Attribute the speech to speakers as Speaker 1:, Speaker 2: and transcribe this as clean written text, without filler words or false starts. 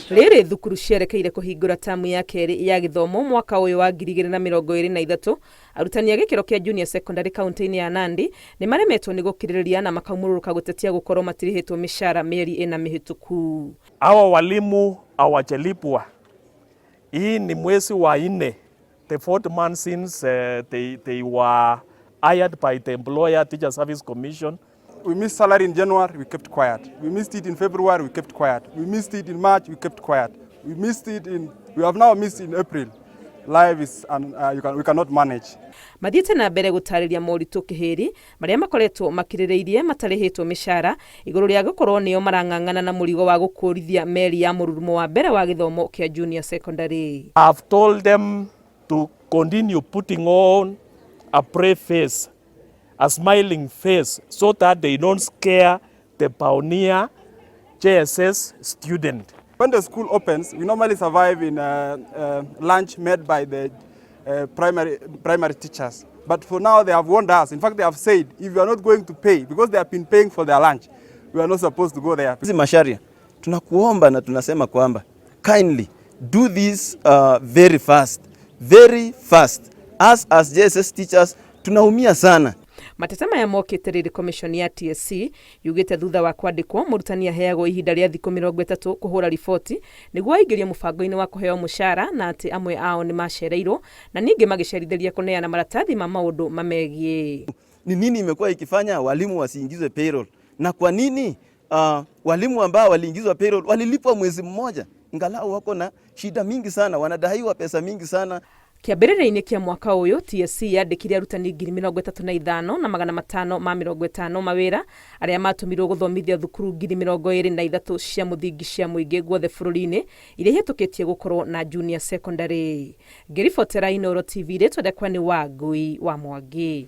Speaker 1: Rĩrĩ thukuru cierekeire kũhingũra tamu ya kerĩ ya gĩthomo mwaka ũyũ wa 2023, arutani a gĩkĩro kĩa junior secondary kaunti-inĩ ya Nandi nĩ maremetwo nĩ gũkirĩrĩria na makaumũrũrũka gũtetia gũkorwo matirĩhĩtwo mĩcara mĩeri ĩna mĩhĩtũku.
Speaker 2: Hawa walimu hawajalipwa. Hii ni mwezi wa nne, the fourth month since they were hired by the employer, Teacher Service Commission.
Speaker 3: We missed salary in January, we kept quiet. We missed it in February, we kept quiet. We missed it in March, we kept quiet. We missed it in, we have now missed in April. Life is, we cannot manage.
Speaker 1: Mathiĩte na mbere gũtarĩria moritũ kĩhĩri marĩa makoretwo makirĩrĩirie matarĩhĩtwo mĩcara igũrũ rĩa gũkorwo nĩo marang'ang'ana na mũrigo wa gũkũrithia meri ya mũrurumo wa mbere wa gĩthomo kĩa junior secondary.
Speaker 2: I've told them to continue putting on a brave face, a smiling face, so that they don't scare the pioneer JSS student.
Speaker 3: When the school opens, we normally survive in lunch made by the primary teachers. But for now, they have warned us. In fact, they have said, if you are not going to pay, because they have been paying for their lunch, we are not supposed to go there.
Speaker 4: Hizi Macharia, tunakuomba na tunasema kwamba kindly do this very fast, very fast. Us as JSS teachers tunaumia sana.
Speaker 1: Mateta maya mokĩte rĩrĩ commission ya TSC yugĩte thutha wa kwandĩkwo mũrutani aheagwo ihinda rĩa thikũ 30 kũhũra riboti nĩguo aingĩrio mũbango-inĩ wa kũheo mũcara, na atĩ amwe ao nĩ macereirwo na ningĩ magĩcerithĩria kũneana maratathi ma maũndũ mamegiĩ.
Speaker 4: Ni nini imekuwa ikifanya walimu wasiingizwe payroll, na kwa nini walimu ambao waliingizwa payroll walilipwa mwezi mmoja, ingalau wako na shida mingi sana, wanadaiwa pesa mingi sana.
Speaker 1: Kĩambĩrĩria-inĩ kĩa mwaka ũyũ, TSC yandĩkire arutani 35,550 mawĩra arĩa matũmirwo gũthomithia thukuru 23,000 cia mũthingi cia mũingĩ guothe bũrũri-inĩ iria ihĩtũkĩtie gũkorwo na junior secondary. Ngĩribotera Inooro TV, rĩtwa rĩakwa nĩ Wangui wa Mwangi.